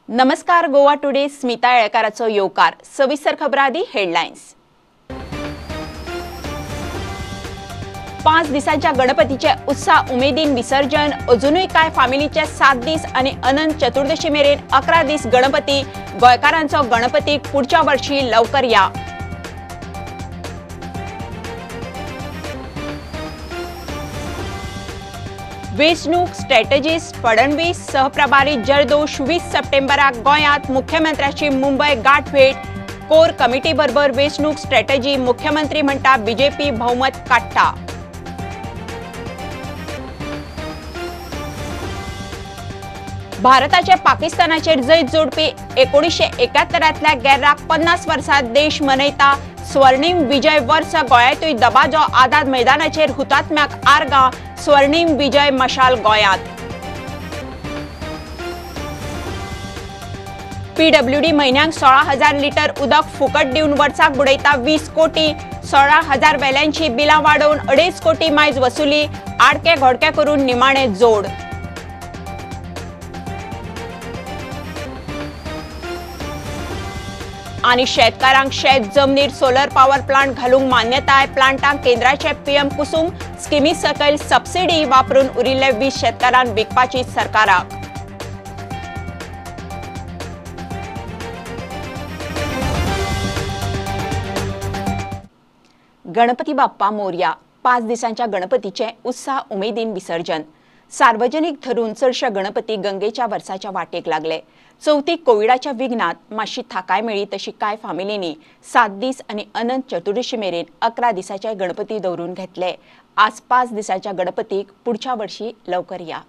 नमस्कार गोवा टुडे स्मिता येळकाराचो येवकार। सविस्तर खबरां आदी हेडलायन्स। 5 दिसांच्या गणपतीचे उत्साह उमेदीन विसर्जन। अजूनय कांय फामिलीचे 7 दीस आनी अनंत चतुर्दशी मेरेन 11 दीस गणपती। गोंयकारांचो गणपतीक पुढच्या वर्षी लवकर या। वेंचणूक स्ट्रॅटेजिस्ट फडणवीस सहप्रभारी जरदोश 20 सप्टेंबराक गोंयांत मुख्यमंत्र्याची मुंबय गांठभेट। कोर कमिटी बरोबर वेंचणूक स्ट्रॅटेजी। मुख्यमंत्री म्हणटा बीजेपी भौमत काडटा। भारताचे पाकिस्तानाचेर जैत जोडपी 1971तल्या गेर्राक 50 वर्सां देश मनयता। स्वर्णिम विजय वर्स गोंयांतूय दबाजो। आझाद मैदानाचेर हुतात्म्याक आर्गां। स्वर्णिम विजय मशाल गोंयांत। पीडब्ल्यूडी म्हयन्याक 16,000 लिटर उदक फुकट दिवन वर्साक बुडयता 20 कोटी। 16,000 वेल्यांची बिलां वाडोवन 2.5 कोटी मायज वसुली। आडके घोडके करून निमाणे जोड। आनी शेतकारांक शेत जमनीर सोलर पॉवर प्लांट घालूंक मान्यताय। प्लांटांक केंद्राचे पीएम कुसुम स्किमी सकयल सबसिडी वापरून उरिल्ले 20 शेतकारांक विकपाची सरकाराक। गणपती बाप्पा मोरया। 5 दिसांच्या गणपतीचे उत्साह उमेदीन विसर्जन। सार्वजनिक धरून चडशे गणपती गंगेच्या वर्साच्या वाटेक लागले। चवथीक कोविडाच्या विघ्नात मातशी थाकाय मेळ्ळी तशी कांय फामिलींनी 7 दीस आनी अनंत चतुर्दशी मेरेन 11 दिसाचे गणपती दवरून घेतले। आज 5 दिसाच्या गणपतीक पुढच्या वर्षी लवकर या।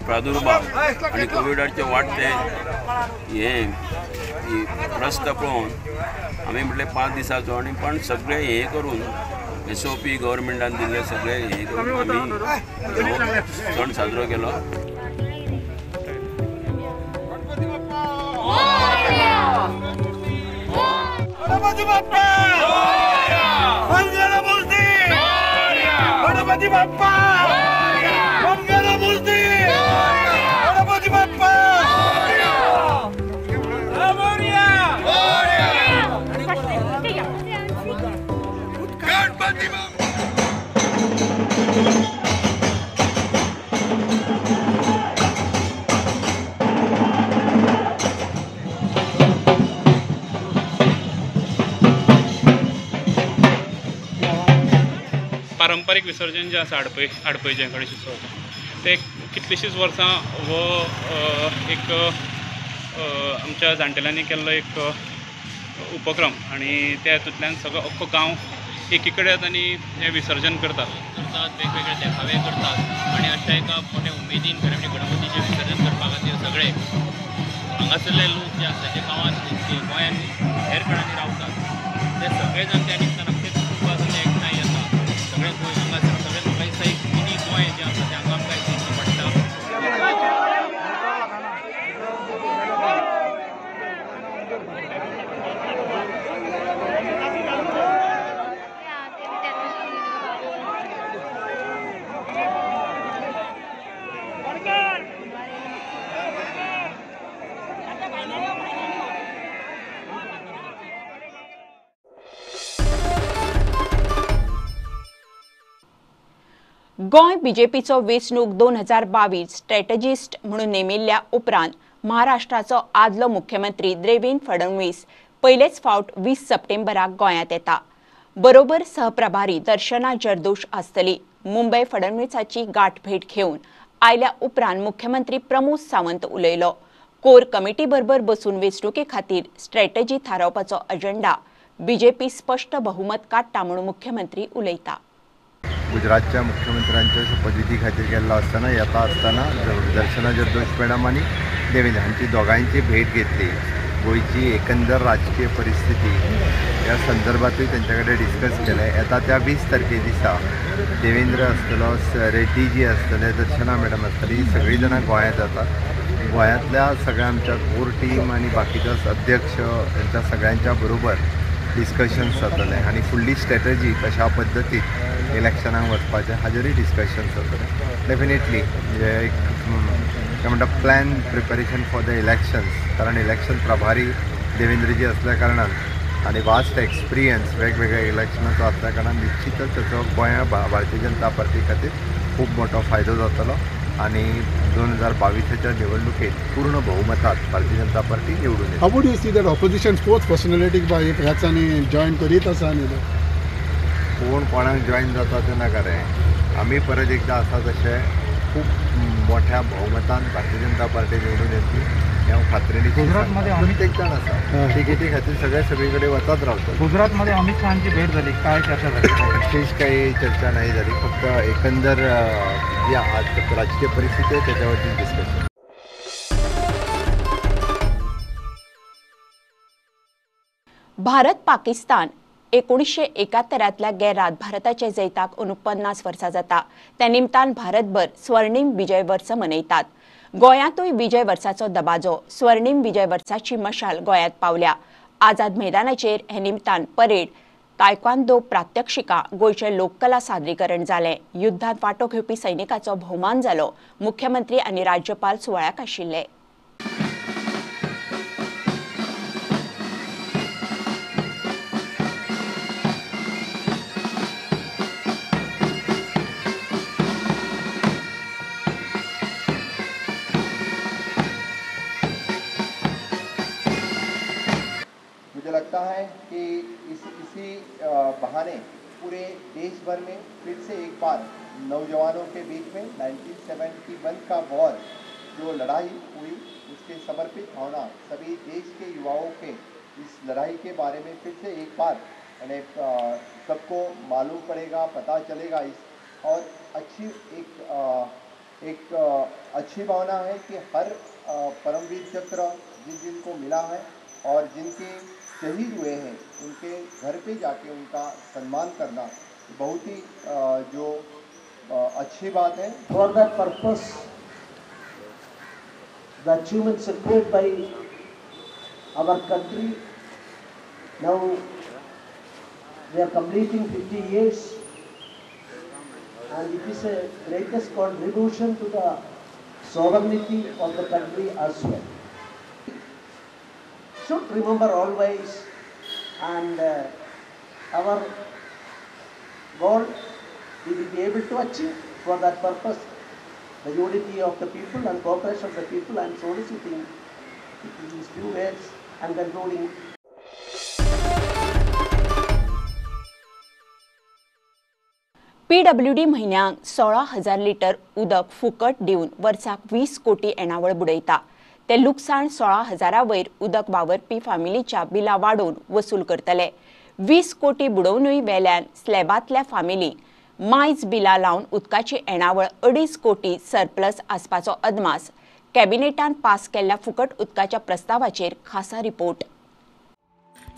प्रादुर्भाव आनी कोविडाचे वाडटे हे प्रस्त पळोवन आमी म्हटलें 5 दिसाचो आनी पण सगळे हे करून एसओपी गव्हर्मेंटान दिल्ले सगळे हे करून आमी सण साजरो केलो। गणपती बाप्पा पारंपारीक विसर्जन जें आसा आडपयचें गणेश उत्सवाचें तें कितलींशींच वर्सां हो एक आमच्या जाणटेल्यांनी केल्लो एक उपक्रम आनी त्या हातूंतल्यान सगळो अख्खो गांव एकी कडेन येता आनी हें विसर्जन करतात, वेगवेगळे देखावे करतात आनी अशा एका मोठ्या उमेदीन खरें म्हणजे गणपतीचें विसर्जन करपा खातीर सगळे हांगासरले लोक जे आसा जे गांवांत गोंयांत हेर कडेन रावतात ते सगळे जाण त्या निमतान अख्खे कुटुंब आसा ते एकठांय येता। सगळे गोंय हांगासर सगळे म्हाका दिसता एक मिनी गोंय जें आसा तें हांगा आमकां दिश्टी पडटा। गोंय बीजेपीचो वेंचणूक 2022 स्ट्रॅटजिस्ट म्हणून नेमिल्ल्या उपरांत महाराष्ट्राचो आदलो मुख्यमंत्री देवेंद्र फडणवीस पयलेच फावट 20 सप्टेंबराक गोंयांत येता. बरोबर सहप्रभारी दर्शना जरदोश आसतली. मुंबय फडणवीसाची गाठभेट घेवन आयल्या उपरांत मुख्यमंत्री प्रमोद सावंत उलयलो. कोर कमिटी बरोबर बसून वेंचणुके खातीर स्ट्रॅटजी थारावपाचो अजेंडा बीजेपी स्पष्ट बहुमत काडटा म्हणून मुख्यमंत्री उलयता. गुजरातच्या मुख्यमंत्र्यांच्या शपथविधी खातीर गेल्लो आसतना येता आसतना दर्शना जरदोश मॅडम आनी देवेंद्र हांची दोगांयची भेट घेतली. गोंयची एकंदर राजकीय परिस्थिती ह्या संदर्भातूय तेंच्या कडेन डिस्कस केलें. येता त्या 20 तारखे दिसा देवेंद्र आसतलो, रेड्डी जी आसतले, दर्शना मॅडम आसतली, ही सगळीं जाणां गोंयांत येतात. गोंयांतल्या सगळ्या आमच्या कोर टीम आनी बाकीच्या अध्यक्ष यांच्या सगळ्यांच्या बरोबर डिस्कशन्स जातलें आनी फुडली स्ट्रॅटजी कशा पद्दतीन इलेक्शनाक वचपाचें हाजेरूय डिस्कशन्स जातलें. डेफिनेटली म्हणजे एक काय म्हणटा plan preparation for the elections, कारण इलेक्शन प्रभारी देवेंद्रजी असल्या कारणान आनी वास्ट एक्सपिरियन्स वेगवेगळ्या इलेक्शनाचो असल्या कारणान निश्चितच ताचो गोंया भारतीय जनता पार्टी खातीर खूब मोठो फायदो जातलो आनी 2022च्या निवडणुकेत पूर्ण बहुमतात भारतीय जनता पार्टी निवडून येतली. How would you see that opposition sports personality by ह्याचांनी जॉयन करीत आसा न्ही? कोण कोणाक जॉयन जाता तें नाका रे, आमी परत एकदां आसा तशें खूब मोठ्या बहुमतान भारतीय जनता पार्टी निवडून येतली हें हांव खात्रीन. गुजरातमध्ये प्रत्येक जाण आसा तिकेटी खातीर सगळे सगळी कडेन वचत रावतात. गुजरातमध्ये अमित शहाची भेट झाली, काय चर्चा झाली? विशेष काही चर्चा नाही झाली, फक्त एकंदर जी आज राजकीय परिस्थिती आहे त्याच्यावरती डिस्कशन. भारत पाकिस्तान 1971 गेरात भारताच्या जैताक 49 वर्सां जाता. त्या निमतान भारतभर स्वर्णिम विजय वर्स मनयतात. गोंयांतूय विजय वर्साचो दबाजो. स्वर्णिम विजय वर्साची मशाल गोंयांत पावल्या. आझाद मैदानाचेर हे निमतान परेड, तायक्वांदो प्रात्यक्षिकां, गोंयचें लोककला सादरीकरण जालें. युद्धांत वांटो घेवपी सैनिकाचो भोवमान जालो. मुख्यमंत्री आनी राज्यपाल सुवाळ्याक आशिल्ले. लगता है कि इसी बहाने पूरे देश भर में फिर से एक बार नौजवानों के बीच में 1971 का वॉर जो लड़ाई हुई उसके समर्पित भावना सभी देश के युवाओं के इस लड़ाई के बारे में फिर से एक बार यानी सबको मालूम पड़ेगा, पता चलेगा इस और अच्छी एक अच्छी भावना है कि हर परमवीर चक्र जिन जिनको मिला है और जिनके शहीद हुए हैं उनके घर पे जाके उनका सम्मान करना बहुत ही जो अच्छी बात है. For that purpose the achievement secured by our country, now we are completing 50 years and it is a greatest contribution to the sovereignty of the country as well. Should remember always, and our goal we will be able to achieve. For that purpose, the unity of the people and cooperation of the people, I am soliciting these few words and concluding. PWD म्हयन्याक 16,000 litre उदक फुकट दिवन वर्साक 20 कोटी येणावळ बुडयता. ते लुकसाण 16,000 वयर उदक वावरपी फामिलीच्या बिलां वाडोवन वसूल करतले. 20 कोटी बुडोवनूय वेल्यान स्लॅबांतल्या फामिली मायज बिलां लावन उदकाची येणावळ 2.5 कोटी सरप्लस आसपाचो अदमास कॅबिनेटान पास केल्ल्या फुकट उदकाच्या प्रस्तावाचेर खासा रिपोर्ट.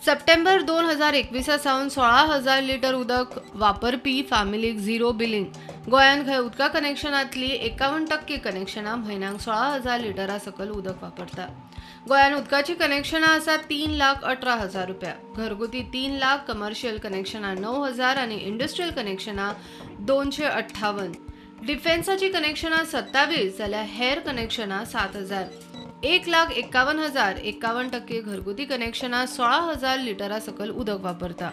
सप्टेंबर 2021 सावन 16,000 लिटर उदक वापरपी फामिलीक झिरो बिलिंग. गोंयांत खंय उदका कनेक्शनांतली 51% कनेक्शनां म्हयन्याक 16,000 लिटरा सकल उदक वापरता. गोंयांत उदकाची कनेक्शनां आसा 3,18,000 रुपया, घरगुती 3 लाख, कमर्शियल कनेक्शनां 9,000 आनी इंडस्ट्रियल कनेक्शनां 258, डिफेन्साची कनेक्शनां 27 जाल्यार हेर कनेक्शनां 7,000. 1,51,000 51% घरगुती कनेक्शनां 16,000 लिटरा सकल उदक वापरता.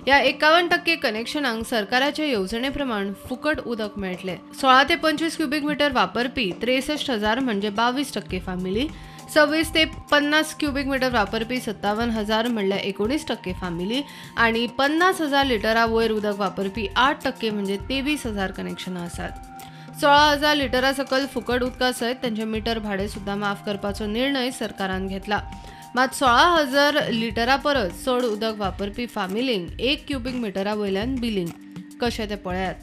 ह्या 51% कनेक्शनांक सरकाराचे येवजणे प्रमाण फुकट उदक मेळटलें. 16 ते 25 क्युबीक मिटर वापरपी 63,000 म्हणजे 22% फामिली, 26 ते 50 क्युबीक मिटर वापरपी 57,000 म्हणल्यार 19% फामिली आनी 50,000 लिटरा वयर उदक वापरपी 8% म्हणजे 23,000 कनेक्शनां आसात. 16,000 लिटरा सकल फुकट उदका सयत तांचे मिटर भाडें सुद्दां माफ करपाचो निर्णय सरकारान घेतला. मात 16,000 लिटरा परस चड उदक वापरपी फामिलींक 1 क्युबीक मिटरा वयल्यान बिलींग कशें तें पळयात.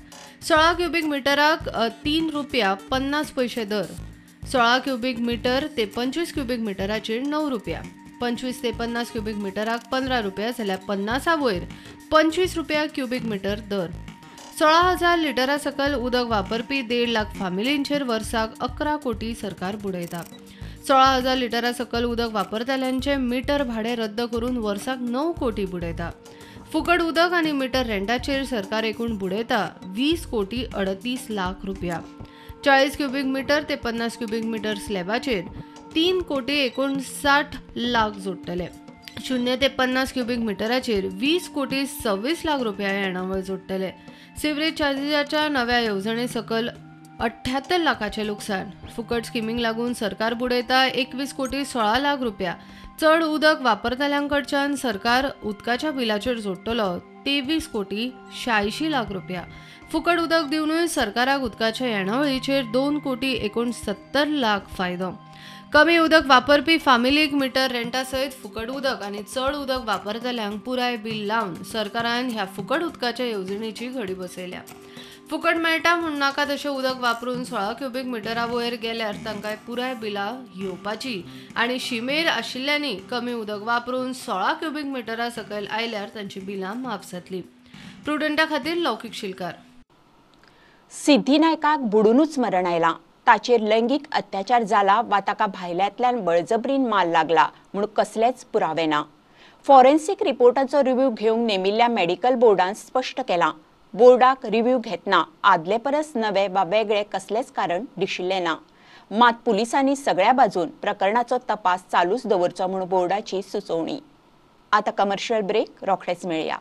16 क्युबीक मिटराक 3 रुपया 50 पयशे दर, 16 क्युबीक मिटर ते 25 क्युबीक मिटराचेर 9 रुपया, 25 ते 50 क्युबीक मिटराक 15 रुपया जाल्यार 50 वयर 25 रुपया क्युबीक मिटर दर. 16,000 लिटरा सकल उदक वापरपी 1.5 लाख फामिलींचेर वर्साक 11 कोटी सरकार बुडयता. 16,000 लिटरा सकल उदक वापरतल्यांचे मिटर भाडें रद्द करून वर्साक 9 कोटी बुडयता. फुकट उदक आनी मिटर रेंटाचेर सरकार एकूण बुडयता 20 कोटी 38 लाख रुपया. 40 क्युबीक मिटर ते 50 क्युबीक मिटर स्लॅबाचेर 3 कोटी 59 लाख जोडटले. 0 ते 50 क्युबीक मिटराचेर 20 कोटी 26 लाख रुपया येणावळ जोडटले. सिवरेज चार्जीच्या नव्या येवजणे सकल 78 लाखाचें लुकसाण. फुकट स्किमींक लागून सरकार बुडयता 21 कोटी 16 लाख रुपया. चड उदक वापरतल्यांकडच्यान सरकार उदकाच्या बिलाचेर जोडटलो 23 कोटी 86 लाख रुपया. फुकट उदक दिवनूय सरकाराक उदकाच्या येणावळीचेर 2 कोटी 69 लाख फायदो. कमी उदक वापरपी फामिलीक मिटर रेंटा सयत फुकट उदक आनी चड उदक वापरतल्यांक पुराय बील लावन सरकारान ह्या फुकट उदकाच्या येवजणेची घडी बसयल्या. फुकट मेळटा म्हूण नाका तशें उदक वापरून 16 क्युबीक मिटरा वयर गेल्यार तांकां पुराय बिलां येवपाची आनी शिमेर आशिल्ल्यांनी कमी उदक वापरून 16 क्युबीक मिटरा सकयल आयल्यार तांची बिलां माफ जातली. प्रुडंटा खातीर लौकीक शिलकार. सिद्धी नायकाक बुडूनच मरण आयलां. ताचेर लैंगीक अत्याचार जाला वा ताका भायल्यांतल्यान बळजबरीन माल लागला म्हूण कसलेच पुरावे ना. फॉरेन्सिक रिपोर्टाचो रिव्ह्यू घेवंक नेमिल्ल्या मेडिकल बोर्डान स्पश्ट केलां. बोर्डाक रिव्ह्यू घेतना आदले परस नवे वा वेगळे कसलेच कारण दिशिल्लें ना. मात पुलिसांनी सगळ्या बाजून प्रकरणाचो तपास चालूच दवरचो म्हूण बोर्डाची सुचोवणी. आतां कमर्शियल ब्रेक, रोखडेच मेळया.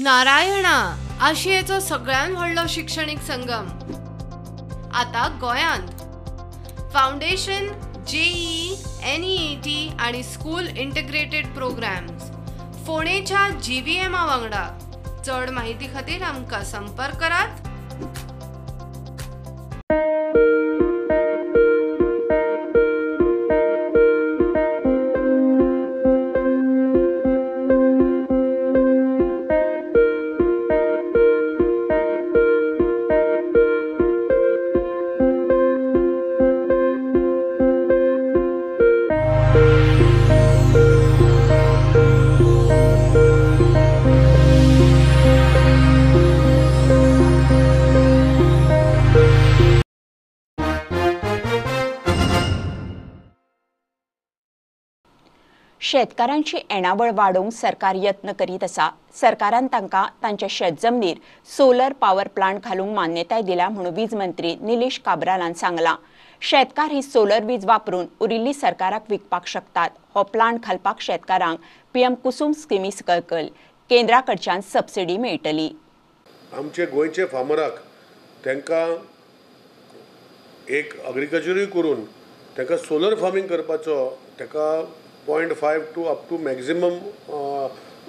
नारायणा आशियेचो सगळ्यात व्हडलो शिक्षणीक संगम आता गोयांत. फाउंडेशन, जेईई, एनईईटी आणि स्कूल इंटिग्रेटेड प्रोग्राम्स फोंडेच्या जीव्हीएमा वांगडा. चड माहिती खातीर आमकां संपर्क करात. शेतकारांची येणावळ वाडोवंक सरकार यत्न करीत आसा. सरकारान तांकां तांच्या शेत जमनीर सोलर पावर प्लांट घालूंक मान्यताय दिल्या म्हूण वीज मंत्री निलेश काब्रालान सांगलां. शेतकार ही सोलर वीज वापरून उरिल्ली सरकाराक विकपाक शकतात. हो प्लांट घालपाक शेतकारांक पीएम कुसूम स्किमी सकयल केंद्रा कडच्यान सबसिडी मेळटली. आमचे गोंयचे फार्मराक तांकां एक एग्रीकल्चरूय करून तांकां सोलर फार्मींग करपाचो ताका 0.5 to up to maximum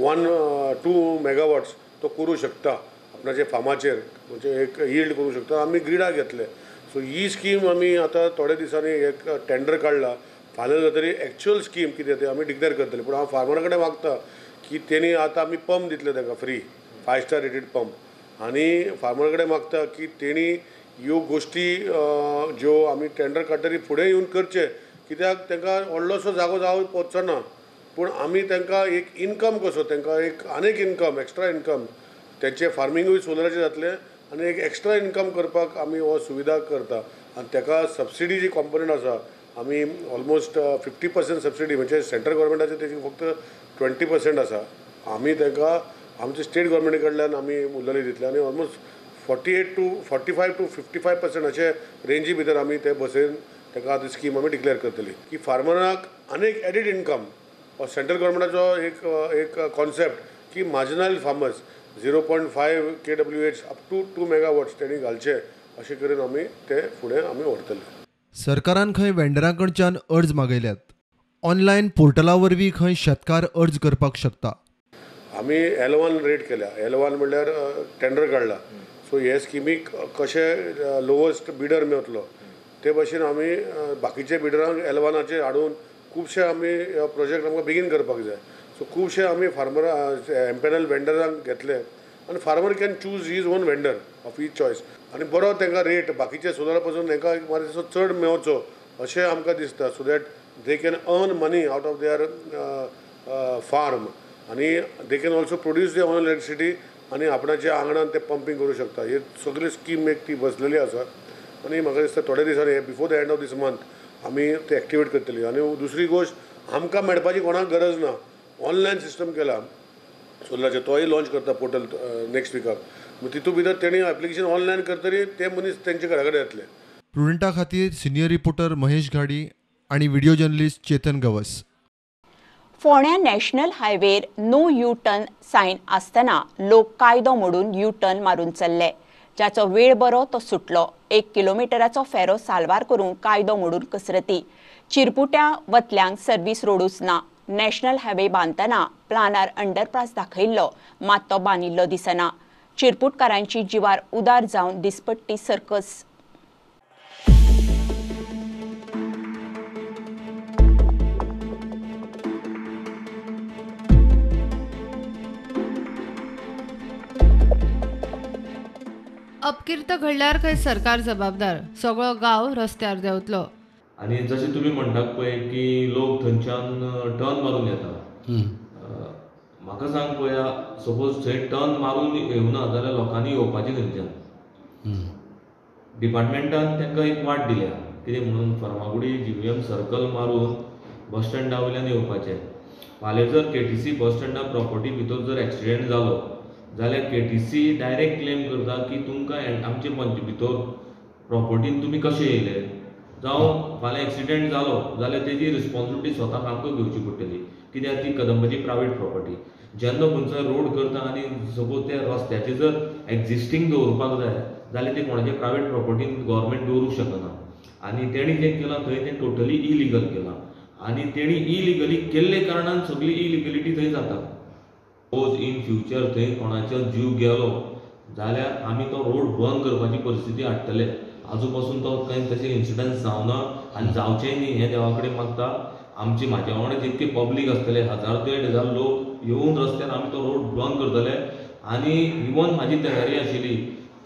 1-2 megawatts तो करूं शकता आपणाचे फार्माचेर, म्हणजे एक यील्ड करूं शकता. आमी ग्रिडा घेतले. सो ही स्कीम आमी आतां थोड्या दिसांनी एक टेंडर काडला, फायनल जातरी एक्चुअल स्कीम कितें तें आमी डिक्लेर करतले. पूण हांव फार्मरा कडेन मागता की तेणी आतां आमी पंप दितले तांकां फ्री, 5 स्टार रेटेड पंप. आनी फार्मर कडेन मागता की तेणी ह्यो गोश्टी ज्यो आमी टेंडर काडटरी फुडें येवन करचे, कित्याक तांकां व्हडलोसो जागो जावं पोचचो ना, पूण आमी तांकां एक इनकम कसो, तांकां एक आनीक इनकम, एक्स्ट्रा इनकम, तेंचें फार्मिंगूय सोलराचें जातलें आनी एक एक्स्ट्रा इनकम करपाक आमी हो सुविधा करता. आनी ताका सबसिडी जी कॉम्पोनंट आसा, आमी ऑलमोस्ट 50% सबसिडी, म्हणजे सेंट्रल गव्हर्मेंटाचे तेजी फक्त 20% आसा, आमी तांकां आमचे स्टेट गव्हर्मेंटा कडल्यान आमी उरलेली दितले आनी ऑलमोस्ट 48 to 45 to 55% अशे रेंजी भितर आमी ते बसयन ताका आतां स्कीम आमी डिक्लेअर करतली की फार्मराक आनीक एडिड इनकम. हो सेंट्रल गव्हर्मेंटाचो एक एक कॉन्सेप्ट की marginal farmers 0.5 kWh up to 2 megawatts तेणी घालचे, अशें करून आमी ते फुडें आमी व्हरतले. सरकारान खंय वेंडरां कडच्यान अर्ज मागयल्यात. ऑनलायन पोर्टला वरवीं खंय शेतकार अर्ज करपाक शकता. आमी L1 rate केल्या. L1 म्हणल्यार टेंडर काडला. सो हे स्किमीक कशें लोवस्ट बिडर मेळटलो ते भशेन आमी बाकीचे बिडरांक L1 हाडून खुबशे आमी प्रोजेक्ट आमकां बेगीन करपाक जाय. सो खुबशे आमी फार्मर एम्पेनल वेंडरांक घेतले आनी farmer can choose his own vendor of his choice आनी बरो तांकां रेट बाकीचे सोलरा पासून तांकां मातसो चड मेळचो अशें आमकां दिसता, so that they can earn money out of their farm आनी they can also produce their own electricity आनी आपणाच्या आंगणान ते पंपींग करूं शकता. हे सगळी स्कीम एक ती बसलेली आसा आनी म्हाका दिसता थोड्या दिसांनी before the end of this month आमी ते एक्टिवेट करतली. आनी दुसरी गोश्ट, आमकां मेळपाची कोणाक गरज ना, ऑनलायन सिस्टम केला सोलराचेर, तोय लॉन्च करता पोर्टल नेक्स्ट विकाक, तितूंत भितर तेणी एप्लिकेशन ऑनलायन करतरी ते मनीस तेंच्या घरा कडेन येतले. प्रुडंटा खातीर सिनियर रिपोर्टर महेश घाडी आनी video journalist Chetan Gawas. फोंड्या नॅशनल हायवेर नो यू टर्न सायन आसतना लोक कायदो मोडून यू टर्न मारून चल्ले, जाचो वेळ बरो तो सुटलो. 1 किलोमिटराचो फेरो साल्वार करून कायदो मोडून कसरती. चिरपुट्या वतल्यांक सर्वीस रोडूच ना. नॅशनल हायवे बांदतना प्लानार अंडरपास दाखयल्लो, मात तो बांदिल्लो दिसना. चिरपुटकारांची जिवार उदार जावन दिसपट्टी सर्कस. अपकीर्त घडल्यार खंय सरकार जबाबदार, सगळो गांव रस्त्यार देंवतलो. आनी जशें तुमी म्हणटात पळय की लोक थंयच्यान टर्न मारून येता, म्हाका सांग पळया, सपोज थंय टर्न मारून येवना जाल्यार लोकांनी येवपाचें खंयच्यान? डिपार्टमेंटान तांकां एक वाट दिल्या, कितें म्हणून फर्मागुडी GVM circle मारून बस स्टँडा वयल्यान येवपाचें. फाल्यां जर KTC बस स्टँडा प्रॉपर्टी भितर जर एक्सिडेंट जालो जाल्यार KTC direct claim करता की तुमकां आमचे भितर प्रॉपर्टीन तुमी कशें येयले, जावं फाल्यां एक्सिडेंट जालो जाल्यार तेजी रिस्पॉन्सिबिलिटी स्वताक आमकां घेवची पडटली, कित्याक ती कदंबाची प्रायवेट प्रॉपर्टी. जेन्ना खंयचो रोड करता आनी सपोज त्या रस्त्याचेर जर एक्जिस्टींग दवरपाक जाय जाल्यार ते कोणाचे प्रायवेट प्रॉपर्टीन गव्हर्मेंट दवरूंक शकना. आनी तेणी जें केलां थंय तें टोटली इलिगल केलां आनी तेणी इलिगली केल्ले कारणान सगळी इलिगलिटी थंय जाता. सपोज इन फ्युचर थंय कोणाचो जीव गेलो जाल्यार आमी तो रोड बंद करपाची परिस्थिती हाडटले. आजू पासून तो कांय तशें इन्सिडंट जावना आनी जावचेंय न्ही हें देवा कडेन मागता. आमची म्हाज्या वांगडा जितके पब्लीक आसतले 1000 1500 लोक येवन रस्त्यार आमी तो रोड बंद करतले. आनी इवन म्हाजी तयारी आशिल्ली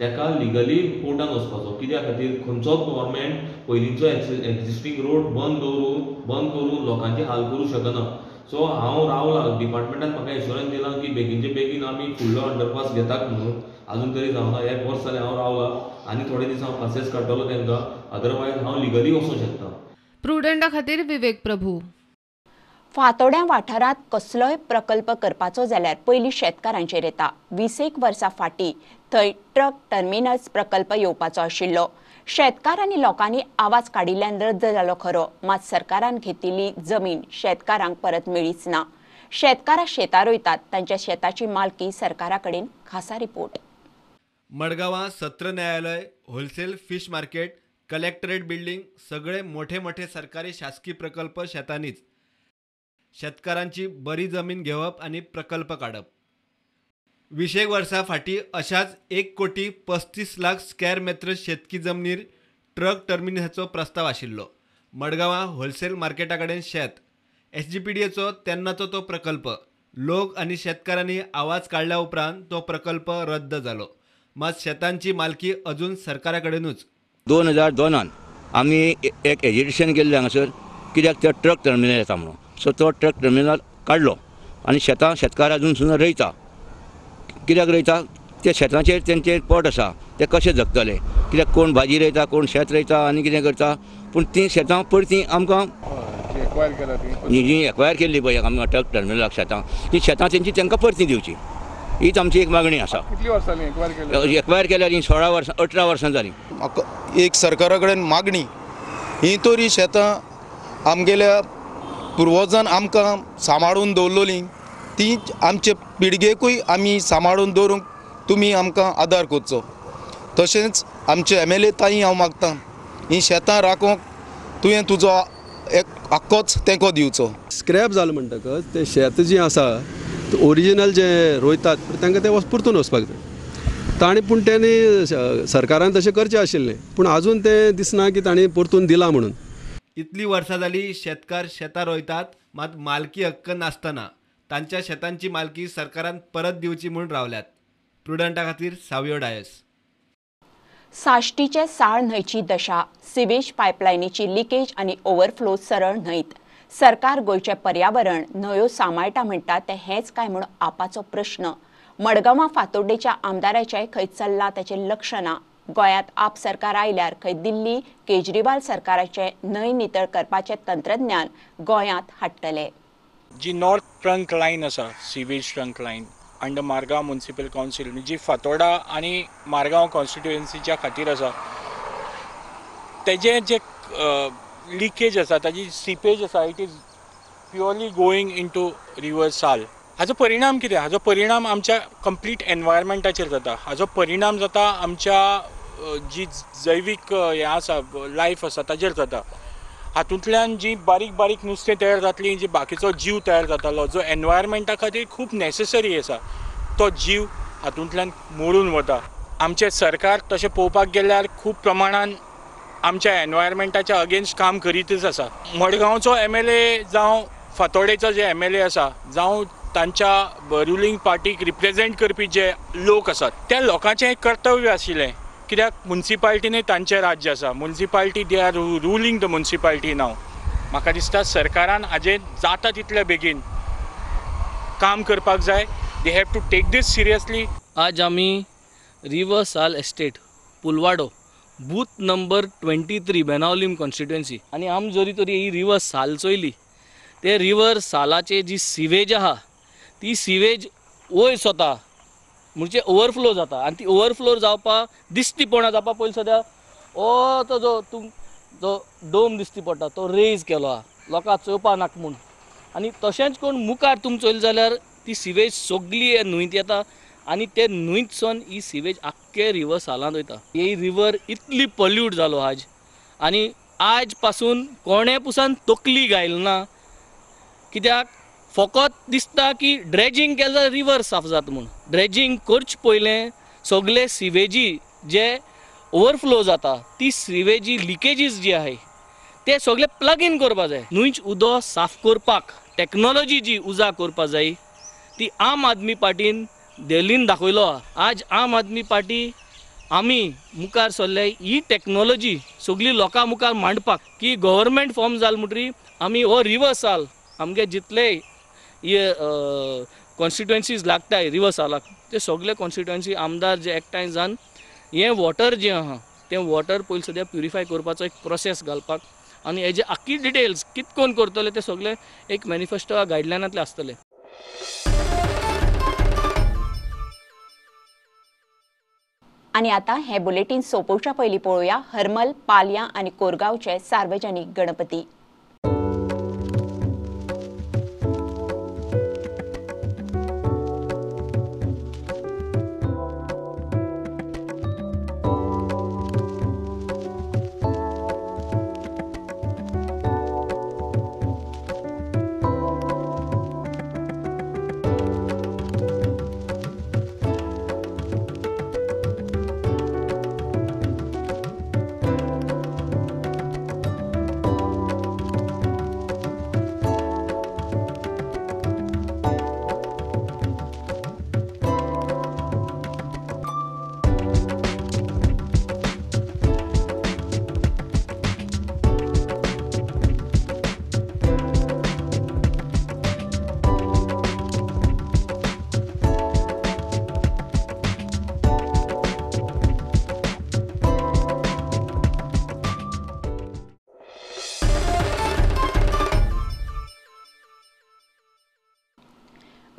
ताका लिगली कोर्टान वचपाचो, कित्या खातीर खंयचोच गव्हर्मेंट पयलींचो एक्जिस्टींग रोड बंद दवरून बंद करून लोकांचे हाल करूंक शकना. सो हांव रावला, डिपार्टमेंटान म्हाका एश्योरन्स दिलां की बेगीनचे बेगीन आमी फुडलो अंडरपास घेतात म्हणून, आजून तरी जावना. एक वर्स जालें हांव रावला आनी थोडे दीस हांव पासेस काडटलो तांकां, अदरवायज हांव लिगली वचूंक शकता. प्रुडंटा खातीर विवेक प्रभू. फातोड्यां वाठारांत कसलोय प्रकल्प करपाचो जाल्यार पयलीं शेतकारांचेर येता. 20 वर्सां फाटीं थंय ट्रक टर्मिनस प्रकल्प येवपाचो आशिल्लो. शेतकार आनी लोकांनी आवाज काडिल्ल्यान रद्द जालो खरो, मात सरकारान घेतिल्ली जमीन शेतकारांक परत मेळ्ळीच ना. शेतकारां शेतां रोयतात, तांच्या शेताची मालकी सरकारा कडेन. खासा रिपोर्ट. मडगांवां सत्र न्यायालय, wholesale fish market, collectorate building सगळे मोठे मोठे सरकारी शासकीय प्रकल्प शेतांनीच. शेतकारांची बरी जमीन घेवप आनी प्रकल्प काडप. 20 वर्सां फाटीं अशाच 1,35,00,000 स्क्वेअर मेत्र शेतकी जमनीर ट्रक टर्मिनसाचो प्रस्ताव आशिल्लो. मडगांवां होलसेल मार्केटा कडेन शेत, SGPDAचो तेन्नाचो तो प्रकल्प. लोक आनी शेतकारांनी आवाज काडल्या उपरांत तो प्रकल्प रद्द जालो. मात शेतांची मालकी अजून सरकारा कडेनूच. 2002 आमी एक एजिटेशन केल्लें हांगासर, कित्याक ते ट्रक टर्मिनल येता म्हणून. सो तो ट्रक टर्मिनल काडलो आनी शेतां शेतकार अजून सुद्दां रोयता. कित्याक रोयता? ते शेतांचेर तेंचें पोट आसा, ते कशें जगतले? कित्याक कोण भाजी रोयता, कोण शेत रोयता आनी कितें करता, पूण तीं शेतां परतीं आमकां जी एक्वायर केल्ली पळय आमकां ट्रक टर्मिनलाक शेतां, तीं शेतां तेंची तांकां परतीं दिवची, हीच आमची एक मागणी आसा. एक्वायर केल्यार ही 16 वर्सां 18 वर्सां जालीं. म्हाका एक सरकारा कडेन मागणी, ही तरी शेतां आमगेल्या पुर्वजान आमकां सांबाळून दवरलेलीं, ती आमचे पिळगेकूय आमी सांबाळून दवरूंक तुमी आमकां आदार करचो. तशेंच आमचे MLA ताई हांव मागतां, ही शेतां राखूंक तुवें तुजो एक आख्खोच तेंको दिवचो. स्क्रॅप जालें म्हणटकच तें शेत जें आसा ओरिजिनल जे रोयतात तांकां तें परतून वचपाक जाय ताणें, पूण तेणी सरकारान तशें करचें आशिल्लें, पूण आजून तें दिसना की ताणें परतून दिलां म्हणून. इतली वर्सां जाली शेतकार शेतां रोयतात, मात मालकी हक्क नासतना तांच्या शेतांची मालकी सरकारान परत दिवची म्हूण रावल्यात. प्रुडंटा खातीर सावियो डायस. साश्टीचे साळ न्हंयची दशा, सिवेज पायपलायनीची लिकेज आनी ओव्हरफ्लो सरळ न्हंयत. सरकार गोंयचें पर्यावरण न्हंयो सांबाळटा म्हणटा तें हेंच काय म्हूण आपाचो प्रश्न. मडगांवां फातोड्डेच्या आमदाराचें खंय चल्लां ताचें लक्ष ना. गोंयांत आप सरकार आयल्यार खंय दिल्ली केजरीवाल सरकाराचें न्हंय नितळ करपाचें तंत्रज्ञान गोंयांत हाडटले. जी नॉर्थ ट्रंक लायन आसा, sewage trunk line under Margao municipal council, जी फातोर्डा आनी मारगांव कॉन्स्टिट्युएन्सीच्या खातीर आसा, तेजें जे लिकेज आसा, ताजी सिपेज आसा, it is purely going into river Sal. हाजो परिणाम कितें? हाजो परिणाम आमच्या कंप्लीट एनवायरमेंटाचेर जाता. हाजो परिणाम जाता आमच्या जी जैवीक हें आसा, लायफ आसा ताजेर जाता. हातूंतल्यान जी बारीक बारीक नुस्तें तयार जातली, जी बाकीचो जीव तयार जातालो जो एनवायरमेंटा खातीर खूब नेसेसरी आसा, तो जीव हातूंतल्यान मोडून वता. आमचें सरकार तशें पळोवपाक गेल्यार खूब प्रमाणान आमच्या एनवायरमेंटाच्या अगेन्स्ट काम करीतच आसा. मडगांवचो MLA जावं फातोर्डेचो जे MLA आसा, जावं तांच्या रुलींग पार्टीक रिप्रेजेंट करपी जे लोक आसात, त्या लोकांचें एक कर्तव्य आशिल्लें, कित्याक मुन्सिपाल्टीनूय तांचें राज्य आसा. Municipality, they are ruling the municipality now. म्हाका दिसता सरकारान हाजेर जाता तितले बेगीन काम करपाक जाय. They have to take this seriously. आज आमी river Sal estate, Pulvado, booth number 23, Benaulim constituency, आनी आम जरी तरी ही रिवर साल चोयली, ते रिवर सालाचे जी सिवेज आहा ती सिवेज वयर सोता, म्हणजे ओवरफ्लो जाता आनी ती ओवरफ्लो जावपा दिश्टी पडना जावपा पयलीं सद्या ओ तो जो तुम जो डोम दिश्टी पडटा तो रेज केलो आहा लोकांक चोवपा नाका म्हूण. आनी तशेंच कोण मुखार तुम चोयलें जाल्यार ती सिवेज सगळी न्हंयत येता आनी ते न्हंयतसून ही सिवेज आख्खे रिवर सालांत वयता. ही रिवर इतली पॉल्यूट जालो आज, आनी आज पासून कोणे पुसान तकली घायल ना, कित्याक फकत दिसता की ड्रेजिंग केलें जाल्यार रिवर साफ जाता म्हूण. ड्रेजिंग करचे पयलें सगळे सिवेजी जे ओवरफ्लो जाता ती सिवेजी लिकेजीस जी आहाय ते सगळे प्लग इन करपा जाय. न्हंयच उदक साफ करपाक टॅक्नोलॉजी जी उजा करपा जाय ती आम आदमी पार्टीन दिल्लीन दाखयलो आहा. आज आम आदमी पार्टी आमी मुखार सरले ही टॅक्नोलॉजी सगळी लोकां मुखार मांडपाक की गव्हर्मेंट फॉर्म जाल म्हणटरी आमी हो रिवर साल आमगे जितले कॉन्स्टिट्युएन्सीज लागताय रिवर सालाक ते सगळे कॉन्स्टिट्युएन्सी आमदार जे एकठांय जावन हें वॉटर जें आहा तें वॉटर पयलीं सद्या प्युरिफाय करपाचो एक प्रोसेस घालपाक आनी हेजे आख्खी डिटेल्स कितें कोण करतले ते सगळे एक मॅनिफेस्टो गायडलायनांतले आसतले. आनी आतां हें बुलेटीन सोंपोवच्या पयलीं पळोवया हरमल, पालयां आनी कोरगांवचे सार्वजनीक गणपती.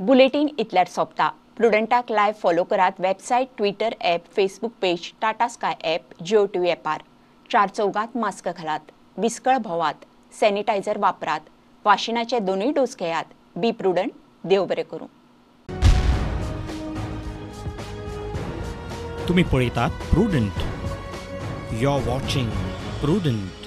बुलेटीन इतल्यार सोंपता. प्रुडंटाक लायव्ह फॉलो करात website, Twitter app, Facebook page, Tata Sky app, Jio TV ॲपार. चार चौगात मास्क घालात, विस्कळ भोवात, सॅनिटायझर वापरात, वाशिनाचे दोनूय डोस घेयात. बी प्रुडंट. देव बरें करूं. तुम्ही पळयतात Prudent. You are watching Prudent.